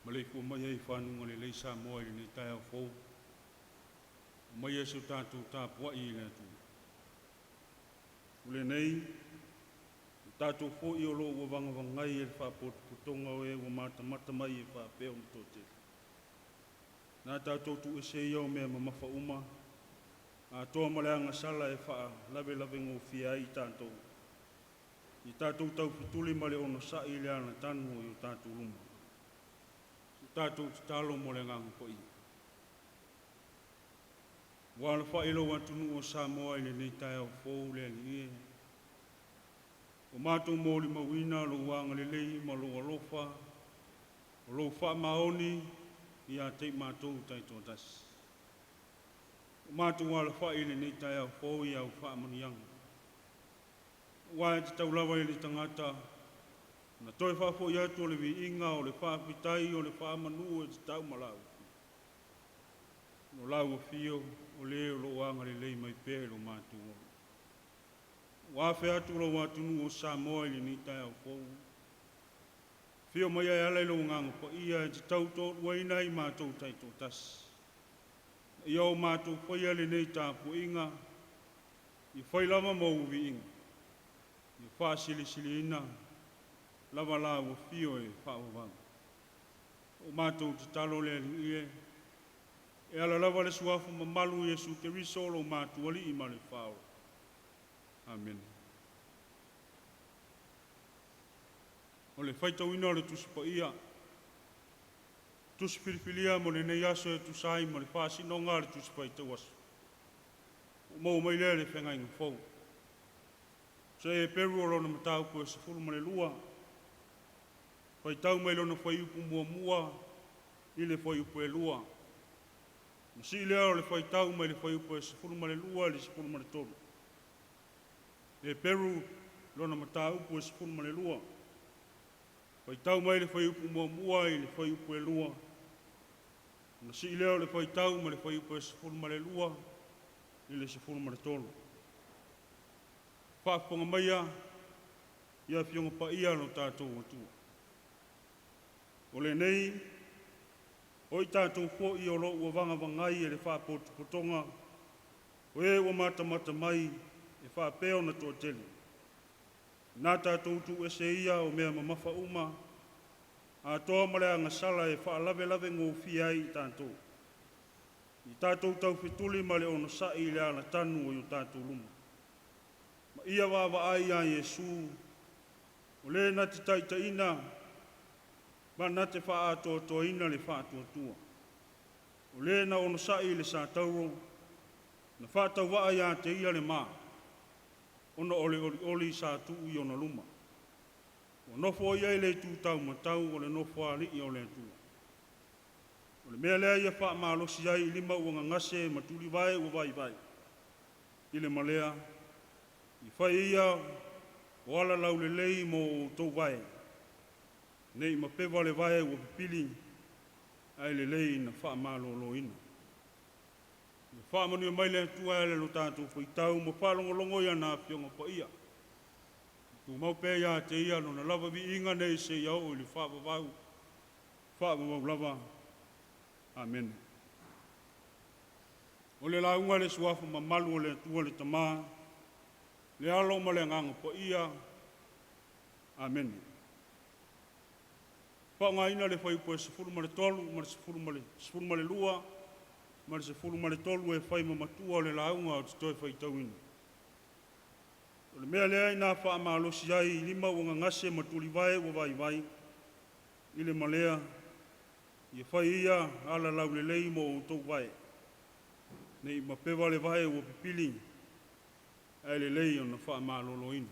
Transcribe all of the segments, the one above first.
Maleifua mai ai i fanuga lelei Samoa i lenei taeao fou, aumaia si o tatou tapuai i le Atua. O lenei, o tatou foi o lo o ua vagavagai e le faapotopotoga o e ua matamata mai e faapea ona toatele. Na tatou tuuese ia o mea mamafa uma, atoa ma le agasala e faalavelave gofie ai i tatou, i tatou taufetuli ma le onosai i le alatanu o tatou luma. O tatou tatalo mo le Agaga Paia. Ua alafai lou atunuu o Samoa i lenei taeao fou le Alii e, ua matou molimauina lou agalelei ma lou alofa, o lou faamaoni ia te i matou taitoatasi. Ua matou alafai i lenei taeao fou i au faamanuiaga. Aua e tatau lava i le tagata na toe faafoi atu o le viiga o le faafetai o le faamanu e tatau ma lau. O lau afio o le o loo agalelei mai pea i lo matou ola. Ua afe atu lou atunuu o Samoa i lenei taeao fou. Afio mai e ala i lou Agaga Paia e te tautoaluaina ai matou taitoatasi. Ia o matou faia lenei tapuaiga, ia fai lava ma ou viiga, ia faasilisiliina lava lau afio e faavavau. O matou tatalo le Alii e, e ala lava le suafa mamalu Iesu Keriso o lo matualii ma le faaola. Amene. O le faitauina o le Tusi Paia, tusi filifilia mo lenei aso e tusa ai ma le faasinoga a le Tusi Faitau Aso, ua maua mai lea i le Feagaiga Fou. Se Eperu o lona mataupu e 12, faitau mai lona fuaiupu 1 i le fuaiupu e 2. Ma sii lea o le faitau mai le fuaiupu e 12 i le 13. Eperu lona mataupu e 12, faitau mai le fuaiupu 1 i le fuaiupu e 2, ona sii lea o le faitau mai le fuaiupu e 12 i le 13. Faafofoga maia ia Afioga Paia a lo tatou Atua. O lenei, o i tatou foi o lo o ua vagavagai e le faapotopotoga o e ua matamata mai e faapea ona toatele. Na tatou tuuese ia o mea mamafa uma, atoa ma le agasala e faalavelave gofie ai i tatou, i tatou taufetuli ma le onosai i le alatanu o tatou luma. Ma ia vaavaai ia Iesu, o le na te taitaiina ma na te faaatoatoaina le faatuatua. O le na onosai i le satauro, na faatauvaa ia te ia le ma, ona o le olioli sa tuu i ona luma. Ua nofo ia i le itu taumatau o le nofoalii o le Atua. O le mea lea ia faamalosi ai i lima ua gagase ma tulivae ua vaivai i le malea, i fai ia o ala laulelei mo outou vae, nei mapeva le vae ua pipili, ae lelei na faamaloloina. Ia faamanuia mai le Atua e ala i lo tatou faitau ma faalogologo i ana Afioga Paia. Tumau pea ia te ia lona lava viiga nei seia oo i le faavavau, faavavau lava. Amene. O le lauga i le suafa mamalu o le Atua le Tama, le Alo ma le Agaga Paia. Amene. Faaaogaina le fuaiupu e 13 ma le 12 ma le 13 e fai ma matua o le lauga ou te toe faitauina. O le mea lea ina faamalosi ai i lima ua gagase ma tulivae ua vaivai i le malea, ia fai ia ala laulelei mo outou vae, nei mapeva le vae ua pipili, ae lelei ona faamaloloina.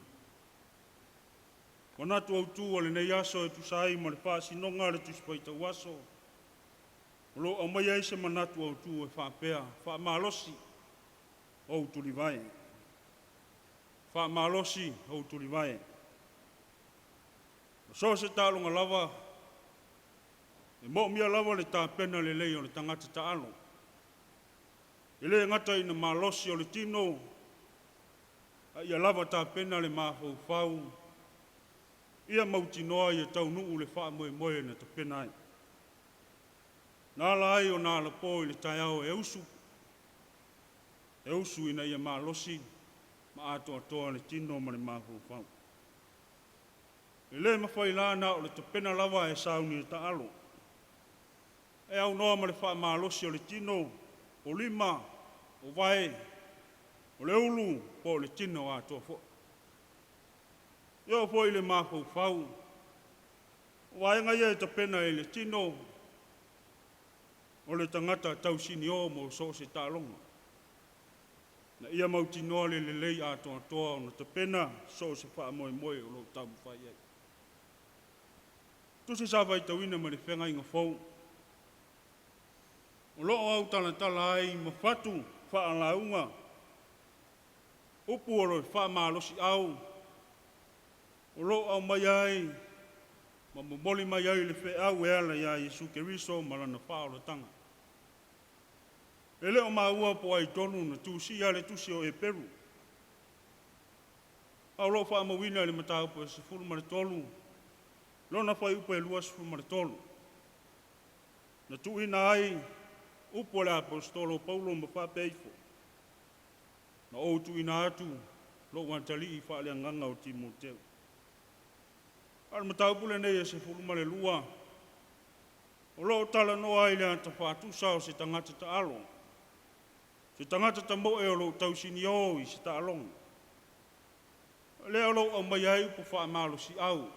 Manatu autū o lenei aso e tusa ai ma le faasinoga a le Tusi Faitau Aso, o lo o aumaia ai se manatu autu e faapea: Faamalosi ou tulivae. Faamalosi ou tulivae. O so o se taaloga lava, e moomia lava le tapena lelei o le tagata taalo. E le gata ina malosi o le tino, a ia lava tapena le mafaufau ia mautinoa ia taunuu le faamoemoe na tapena ai. Na ala ai ona alapo i le taeao e usu, e usu ina ia malosi ma atoatoa le tino ma le mafaufau. E le mafai la na o le tapena lava e sauni e taalo, e aunoa ma le faamalosi o le tino, o lima, o vae, o le ulu po o le tino atoa foi. E oo foi i le mafaufau, o vaega ia e tapena ai le tino o le tagata tausinio mo so o se taaloga, ina ia mautinoa le lelei atoatoa ona tapena so o se faamoemoe o lo o taumafai ai. Tusi sa faitauina mai le Feagaiga Fou, o lo o autalatala ai ma fatu faalauga upu o le faamalosiau o lo o aumaia ai ma momoli mai ai le feau e ala ia Iesu Keriso ma lana faaolataga. E le o maua po o ai tonu na tusia le tusi o Eperu, a o lo o faamauina i le mataupu e 13 lona fuaiupu e 23, na tuuina ai upu a le Aposetolo o Paulo ma faapea ifo, “Na ou tuuina atu lou atalii faaleagaga o Timoteo.” A o le mataupu lenei e 12, o lo o talanoa ai i le ata faatusa o se tagata taalo, se tagata tamoe o lo o tausinio i se taaloga. O lea o lo o aumaia ai upu faamalosiau,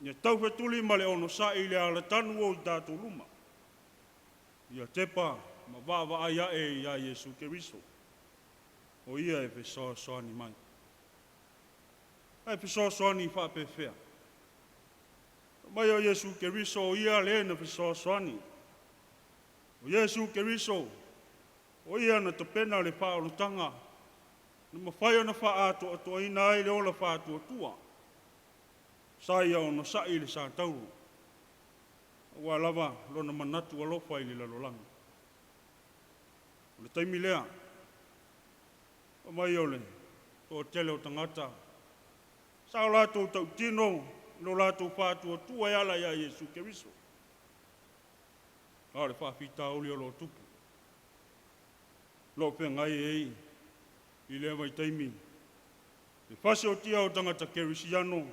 ia taufetuli ma le onosai i le alatanu o i tatou luma, ia tepa ma vaavaai ae ia Iesu Keriso, o Ia e fesoasoani mai. Ae fesoasoani faapefea? Fai mai o Iesu Keriso o Ia le na fesoasoani. O Iesu Keriso, o Ia na tapena le faaolataga, na mafai ona faaatoatoaina ai le ola faatuatua, sa ia onosai i le satauro, aua lava lona manatu alofa i le lalolagi. O le taimi lea, fai mai o le toatele o tagata, sa o latou tautino lo latou faatuatua e ala ia Iesu Keriso. A o le faafitauli o lo o tupu, o lo o feagai ai i lea vaitaimi le fasioti o tagata kerisiano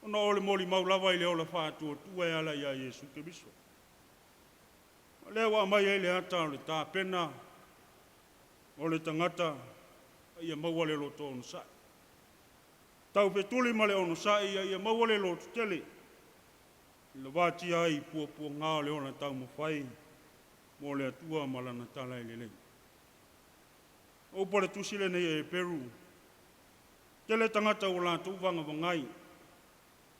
ona o le molimau lava i le ola faatuatua e ala ia Iesu Keriso. O lea ua aumai ai le ata o le tapena o le tagata a ia maua le loto onosai. Taufetuli ma le onosai a ia maua le lototele i le vatia ai i puapuaga o le ola taumafai mo le Atua ma lana tala e lelei. O upu a le tusi lenei a Eperu, tele tagata ua latou vagavagai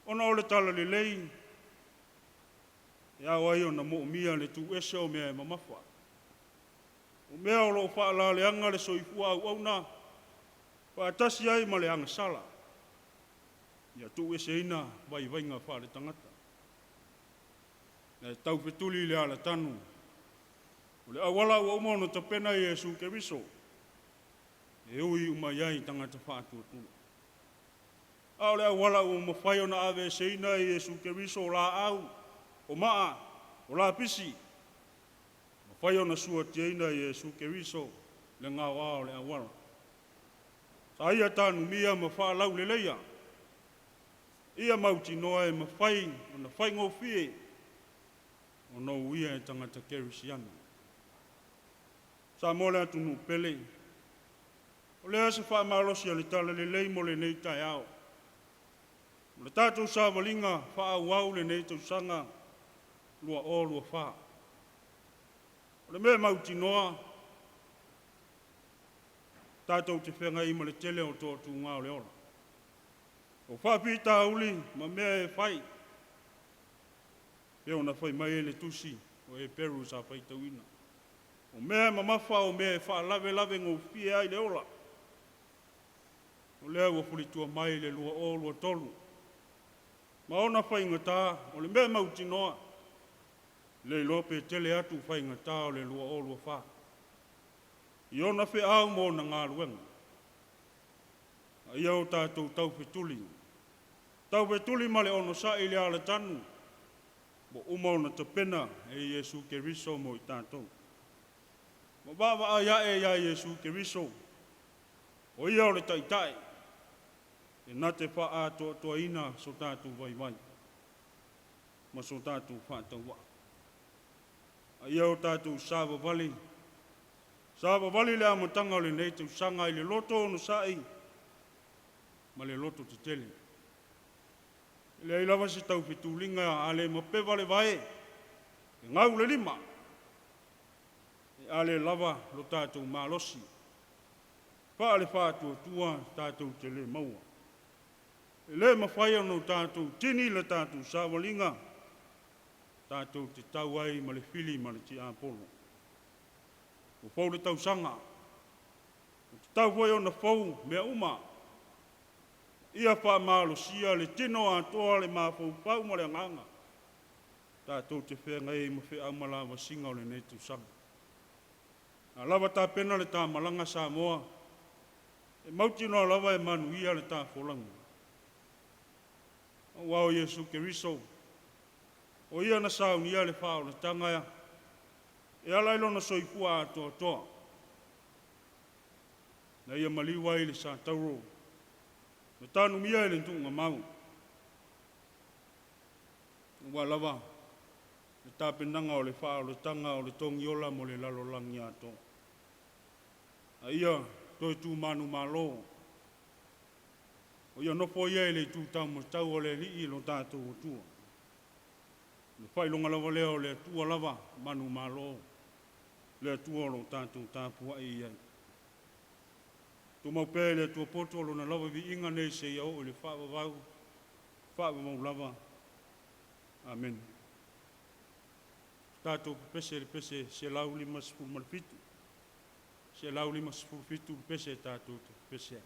ona o le tala lelei e ao ai ona moomia le tuuese o mea e mamafa. O mea o lo o faalaleaga le soifua auauna faatasi ai ma le agasala, ia tuueseina vaivaiga faaletagata. Ae taufetuli i le alatanu, o le auala ua uma ona tapena e Iesu Keriso, e ui uma i ai tagata faatuatua. A o le auala ua mafai ona aveeseina e Iesu Keriso o laau, o maa, o lapisi, mafai ona suatiaina e Iesu Keriso le gaoa o le auala. Sa ia tanumia ma faalauleleia, ia mautinoa e mafai ona faigofie ona uia e tagata kerisiano. Samoa le atunuu pele, o le a se faamalosi o le tala lelei mo lenei taeao. O le tatou savaliga faaauau lenei tausaga 2024. O le mea mautinoa, tatou te feagai ma le tele o toatuga o le ola. O faafitauli ma mea e fai, pe ona fai mai e le tusi o Eperu sa faitauina. O mea e mamafa o mea e faalavelave gofie ai le ola. O lea ua fulitua mai le 2023 ma ona faigata o le mea mautinoa, le iloa pe tele atu faigata o le 2024. I ona feau ma ona galuega, a ia o tatou taufetuli, taufetuli ma le onosai i le alatanu ua uma ona tapena e Iesu Keriso mo i tatou. Ma vaavaai ae ia Iesu Keriso, o Ia o le Taitai, e na te faaatoatoaina so tatou vaivai ma so tatou faatauvaa. A ia o tatou savavali, savavali le amataga o lenei tausaga i le loto onosai ma le loto tetele. E leai lava se taufetuliga a le mapeva le vae, e gau le lima, e a le lava lo tatou malosi faale-faatuatua tatou te le maua. E le mafai ona o tatou tini le tatou savaliga tatou te tau ai ma le fili ma le tiapolo. Ua fou le tausaga, ua tatau foi ona fou mea uma. Ia faamalosia le tino atoa, le mafaufau ma le agaga, tatou te feagai ai ma feau ma lavasiga o lenei tausaga. A lava tapena le ta malaga Samoa, e mautinoa lava e manuia le ta folauga. Aua o Iesu Keriso, o Ia na saunia le faaolataga e ala i lona soifua atoatoa, na ia maliu ai le satauro na tanumia i le tuugamau, aua lava le tapenaga o le faaolataga o le togiola mo le lalolagi atoa. A ia toe tu manumalo, o ia nofo ia i le itu taumatau o le Alii lo tatou Atua. O le faailoga lava lea o le Atua lava manumalo, le Atua o lo o tatou tapuai i ai. Tumau pea i le Atua poto lona lava viiga nei seia oo i le faavavau, faavavau lava. Amene. Tatou pepese i le pese 157, 157 le pese tatou te pepese ai.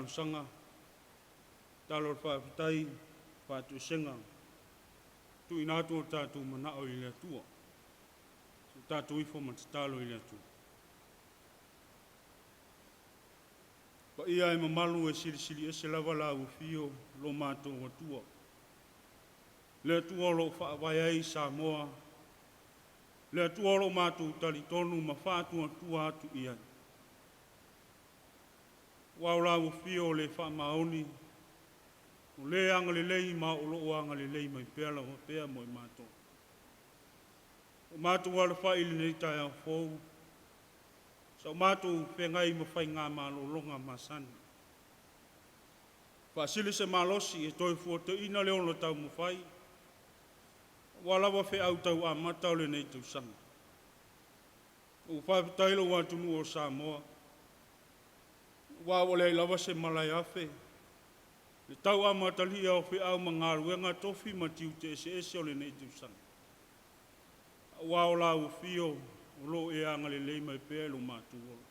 talosaga, talo o le faafetai, faatoesega, tuuina atu o tatou manao i le Atua. Se tatou ifo ma tatalo i le Atua. Paia e mamalu e silisili ese lava lau afio lo matou Atua. Le Atua o lo o faavae ai Samoa, le Atua o lo o matou talitonu ma faatuatua atu i ai. Aua o lau afio o le faamaoni, o le agalelei ma o lo o agalelei mai pea lava pea mo i matou. Ua matou alafai i lenei taeao fou, sa o matou feagai ma faiga malologa masani, faasili se malosi e toe fuata'ina le ola taumafai, aua lava feau tau amata o lenei tausaga. Ua faafetai lou atunuu o Samoa, aua ua leai lava se mala e afe i le tau amatalia o feau ma galuega tofi ma tiute eseese o lenei tausaga, aua o lau afio o lo o e agalelei mai pea i lo matou ola.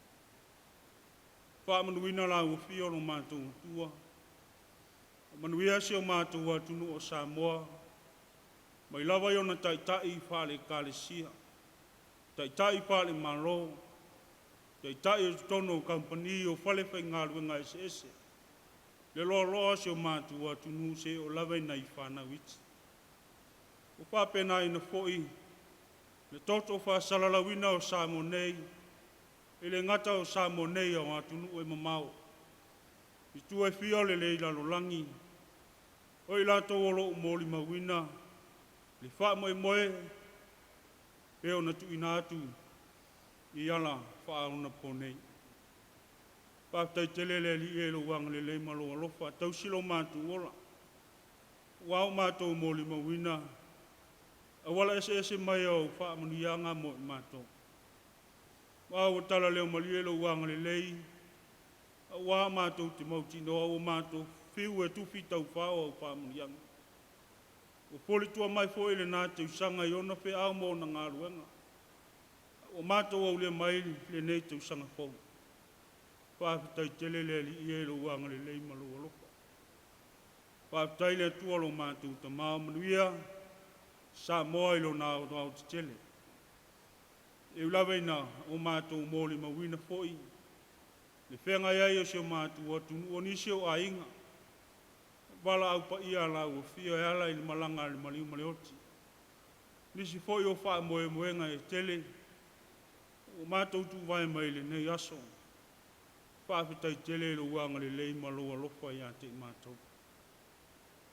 Faamanuina lau afio lo matou Atua, manuia si o matou atunuu o Samoa, mai lava i ona taitai faale-Ekalesia, taitai faale-Malo, taitai o totonu o kamupani o falefaigaluega eseese, le loaloa o si o matou atunuu seia oo lava i nai fanau iti. Ua faapena foi le toto faasalalauina o Samoa nei, e le gata o Samoa nei a o atunuu e mamao i itu e fia o le lalolagi, o i latou o lo o molimauina le faamoemoe e pei ona tuuina atu i ala faaonaponei. Faafetai tele le Alii i lou agalelei ma lou alofa, tausi lo matou ola, ua o matou molimauina auala eseese mai o faamanuiaga mo i matou. Ma ua tala leo malie lou agalelei, aua matou te mautinoa ua matou fiu e tufi taufao au faamanuiaga. Ua folitua mai foi lena tausaga i ona feau ma ona galuega, ua matou aulia mai lenei tausaga fou. Faafetai tele le Alii e i lou agalelei ma lou alofa. Faafetai i le Atua lo matou Tama, o manuia Samoa i lona aoaotetele. E ui lava ina o matou molimauina foi le feagai ai o si o matou atunuu, o nisi o aiga, valaau paia a lau Afio e ala i le malaga a le maliu ma le oti, nisi foi o faamoemoega e tele ua matou tuvae mai lenei aso. Faafetai tele i lou agalelei ma lou alofa ia te i matou.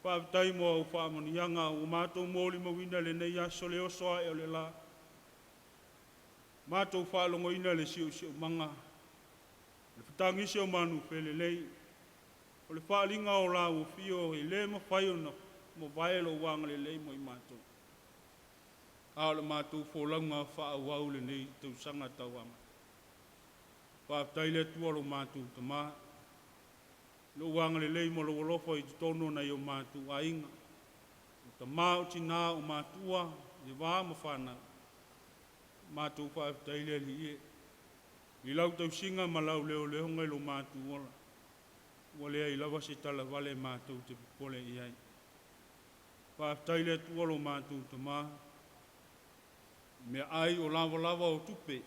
Faafetai mo au faamanuiaga ua matou molimauina i lenei aso, le oso ae o le la, matou faalogoina le siosiomaga, le fetagisi o manufelelei, o le faaaliga o lau afio e le mafai ona mavae lou agalelei mo i matou. A o le matou folauga faaauau i lenei tausaga tauamata. Faafetai i le Atua lo matou Tama, i lou agalelei ma lou alofa i totonu o nai o matou aiga, o tama, o tina, o matua, le va ma fanau, matou faafetai le Alii e i lau tausiga ma lau leoleoga i lo matou ola, ua leai lava se talavale matou te popole i ai. Faafetai i le Atua lo matou Tama, i meaai o lavalava o tupe,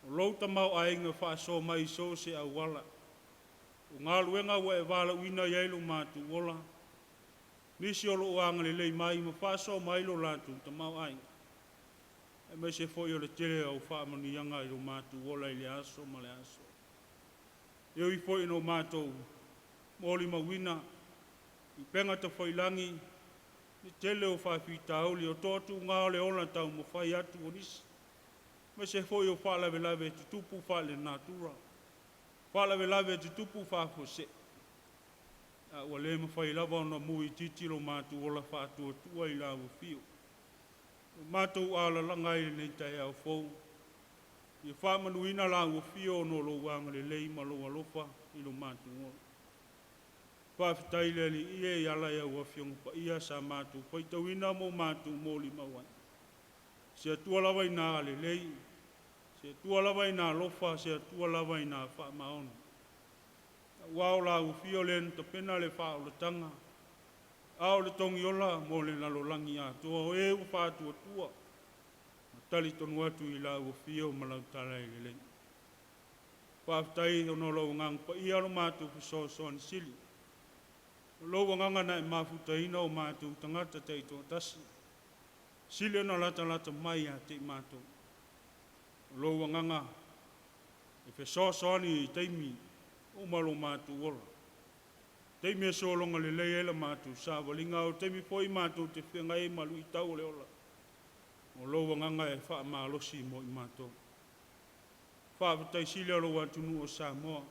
o lou tamaoaiga faasoa mai i so o se auala, o galuega ua e valaauina i ai lo matou ola, nisi o lo o agalelei mai ma faasoa mai lo latou tamaoaiga, aemaise foi o le tele o faamanuiaga i lo matou ola i le aso ma le aso. E ui foi ina o matou molimauina i upega tafailagi le tele o faafitauli o toatuga o le ola taumafai atu o nisi, aemaise foi o faalavelave e tutupu faalenatura, faalavelave e tutupu faafuasei, a ua le mafai lava ona muititi lo matou ola faatuatua i lau afio. Ua matou alalaga ai i lenei taeao fou, ia faamanuina lau afio ona o lou agalelei ma lou alofa i lo matou ola. Faafetai le Alii e ala i au Afioga Paia sa matou faitauina ma o matou molimau ai. Se Atua lava ina lelei, se Atua lava ina alofa, se Atua lava ina faamaoni. Aua o lau Afio lea na tapena le faaolataga, a o le togiola mo le lalolagi atoa, o e ua faatuatua ma talitonu atu i lau Afio ma lau tala e lelei. Faafetai ona o lou Agaga Paia lo matou fesoasoani sili, o lou Agaga na e mafutaina o matou tagata taitoatasi, sili ona latalata mai ia te i matou. O lou Agaga e fesoasoani i taimi uma o lo matou ola, taimi e sologa lelei ai la matou savaliga, a o taimi foi matou te feagai ai ma luitau o le ola, o lou Agaga e faamalosi mo i matou. Faafetai sili a lou atunuu o Samoa,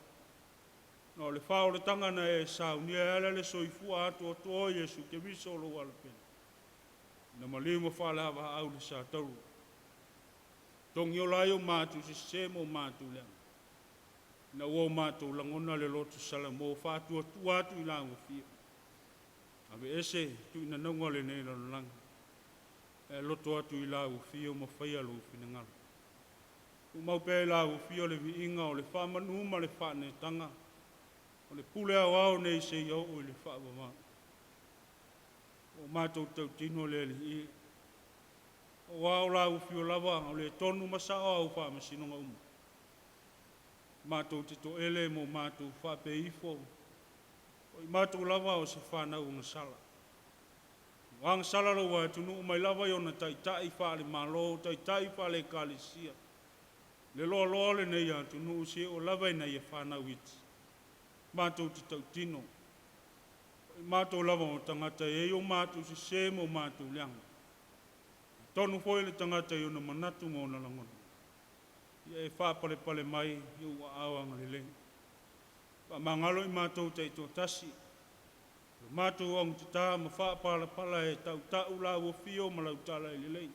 ona o le faaolataga na e saunia e ala le soifua atoatoa o Iesu Keriso o lou Alapele, na maliu ma faalaavaau i le satauro, togiola ai o matou sese ma o matou leaga, ina ua o matou lagona le loto salamo, faatuatua atu i lau Afio, aveese tuinanauga o lenei lalolagi, ae loto atu i lau Afio ma faia lou finagalo. Tumau pea i lau Afio le viiga o le faamanu ma le faanetaga, o le pule aoao nei seia oo i le faavavau. Ua matou tautino le Alii, aua o lau Afio lava o le tonu ma sao au faamasinoga uma. Matou te toele ma o matou faapea ifo, o i matou lava o se fanau agasala. Ua agasala lou atunuu mai lava i ona taitai faale-Malo, taitai faale-Ekalesia, le loaloa o lenei atunuu seia oo lava ina ia fanau iti, matou te tautino, o i matou lava o tagata e i ai o matou sese ma o matou leaga. E tonu foi le tagata i ona manatu ma ona lagona, ia e faapalepale mai i ou aao agalelei. Faamagalo i matou taitoatasi, o matou augatata ma faapalapala e tautau lau afio ma lau tala e lelei.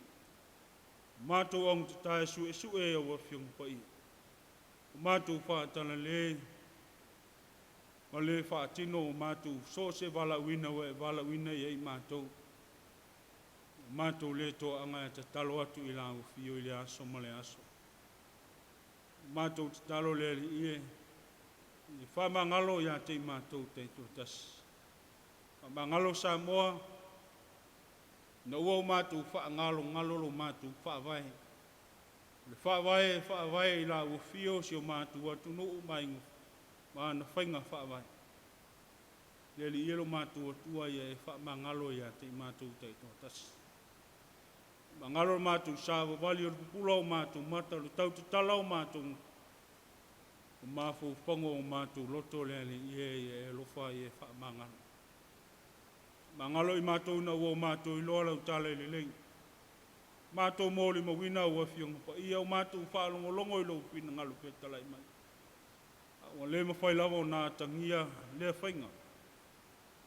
O matou augatata e suesue e au Afioga Paia, o matou faatalale ma le faatino o matou so o se valaauina ua e valaauina i ai matou. O matou le toaaga e tatalo atu i lau afio i le aso ma le aso. O matou tatalo le Alii e, ia faamagalo ia te i matou taitoatasi. Faamagalo Samoa, ina ua o matou faagalogalo lo matou faavae. O le faavae e faavae i lau afio si o matou atunuu ma ana faiga faavae. Le Alii e lo matou Atua ia e faamagalo ia te i matou taitoatasi. Magalo le matou savavali o le pupula o matou mata, o le tautatala o matou o mafaufauga o matou loto le Alii e ia e alofa ia e faamagalo. Magalo i matou ina ua o matou iloa lau tala e lelei. Matou molimauina au Afioga Paia, o matou faalogologo i lou finagalo fetalai mai. A ua le mafai lava ona atagia lea faiga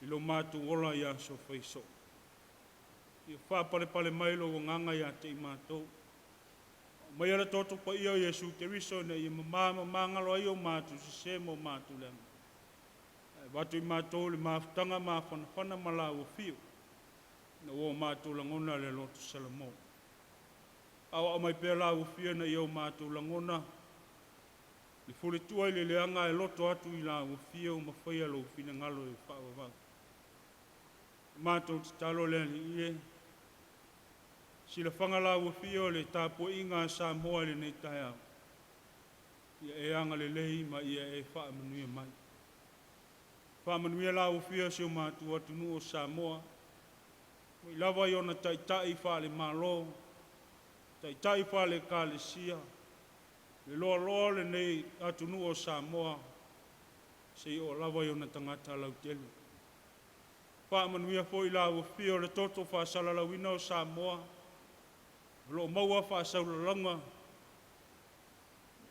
i lo matou ola i aso faiso. Ia faapalepale mai lou agaga ia te i matou. Aumaia le toto paia o Iesu Keriso ina ia mama ma magalo ai o matou sese ma o matou leaga. Ae avatu i matou le mafutaga mafanafana ma lau afio, ina ua o matou lagona le loto salamo. Aoao mai pea lau afio ina ia o matou lagona le fuletua i le leaga e loto atu i lau afio ma faia lou finagalo e faavavau. Matou tatalo le Alii e, silafaga lau afio i le tapuaiga a Samoa i lenei taeao, ia e agalelei ma ia e faamanuia mai. Faamanuia lau afio i si o matou atunuu o Samoa, mai lava i ona taitai faale-Malo, taitai faale-Ekalesia, le loaloa o lenei atunuu o Samoa, seia oo lava i ona tagata lautele. Faamanuia foi lau afio i le toto faasalalauina o Samoa, o lo o maua faasalalauga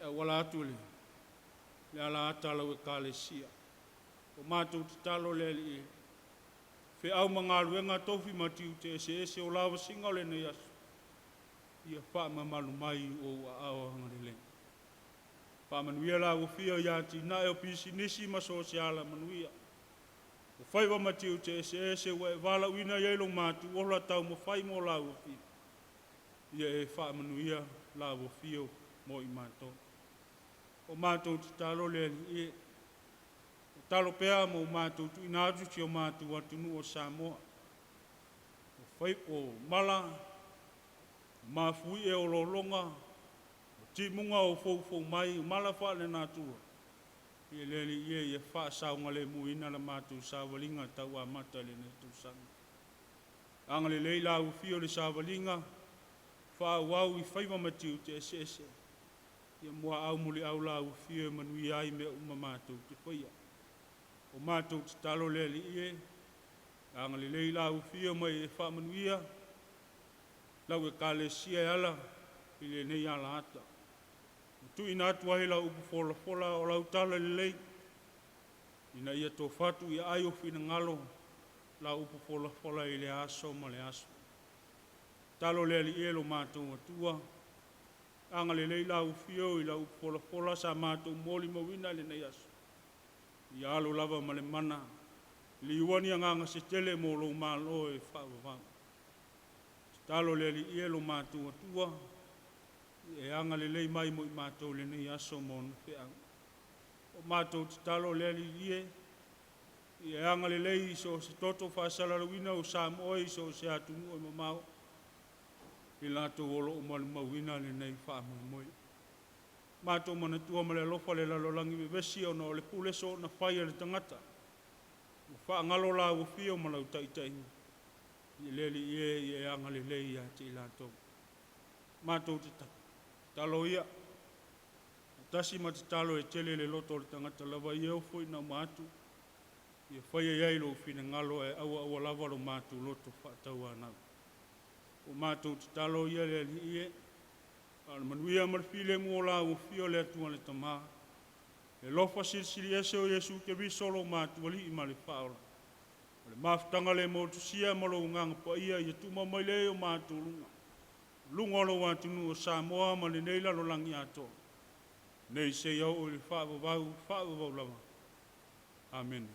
e auala atu i le alaata a lau Ekalesia. O matou tatalo le Alii e, feau ma galuega, tofi ma tiute eseese o lavasiga o lenei aso, ia faamamalu mai i ou aao agalelei. Faamanuia lau afio i atinae o pisinisi ma so o se alamanuia. O faiva ma tiute eseese ua e valaauina i ai lo matou ola taumafai mo lau afio, ia e faamanuia lau afio mo i matou. O matou tatalo le Alii e, Tatalo pea mo matou tuuina atu si o matou atunuu o Samoa. O fai o mala, mafuie o lologa, o timuga o foufou mai, o mala faalenatura, ia le Alii e, ia faasaogalemuina la matou savaliga tau amata i lenei tausaga. Agalelei lau afio i le savaliga, faaauau i faiva ma tiute eseese. Ia muaau muliau lau afio e manuia ai mea uma matou te faia. O matou tatalo le Alii e, agalelei lau afio mai e faamanuia lau Ekalesia e ala i lenei alaata. Ua tuuina atu ai lau upu folafola o lau tala lelei, ina ia tofatu i aai o finagalo lau upu folafola i le aso ma le aso. Talo le Alii e lo matou Atua, agalelei lau afio i lau upu folafola sa matou molimauina i lenei aso. Ia alo lava ma le mana, liua ni agaga se tele mo lou malo e faavavau. Tatalo le Alii e lo matou Atua, e agalelei mai mo i matou i lenei aso ma ona feau. O matou tatalo le Alii e, ia agalelei i so o se toto faasalalauina o Samoa i so o se atunuu e mamao, i latou o lo o malumauina lenei faamoemoe. Matou manatua ma le alofa le lalolagi vevesi ona o le pule soona fai a le tagata. Ua faagalo lau afio ma lau taitaiga. Ia le Alii e, ia e agalelei ia te i latou. Matou tatalo ia, tasi ma tatalo e tele le loto o le tagata lava ia e ofo ina uma atu, ia faia i ai lou finagalo e aua aua lava lo matou loto faatauanau. O matou tatalo ia le Alii e, a o le manuia ma le filemu o lau afio le Atua le Tama, le alofa silisili ese o Iesu Keriso lo matou Alii ma le Faaola, o le mafutaga le motusia ma lou Agaga Paia ia tumau mai le o matou luga, luga o lou atunuu o Samoa ma lenei lalolagi atoa, nei seia oo i le faavavau, faavavau lava. Amene.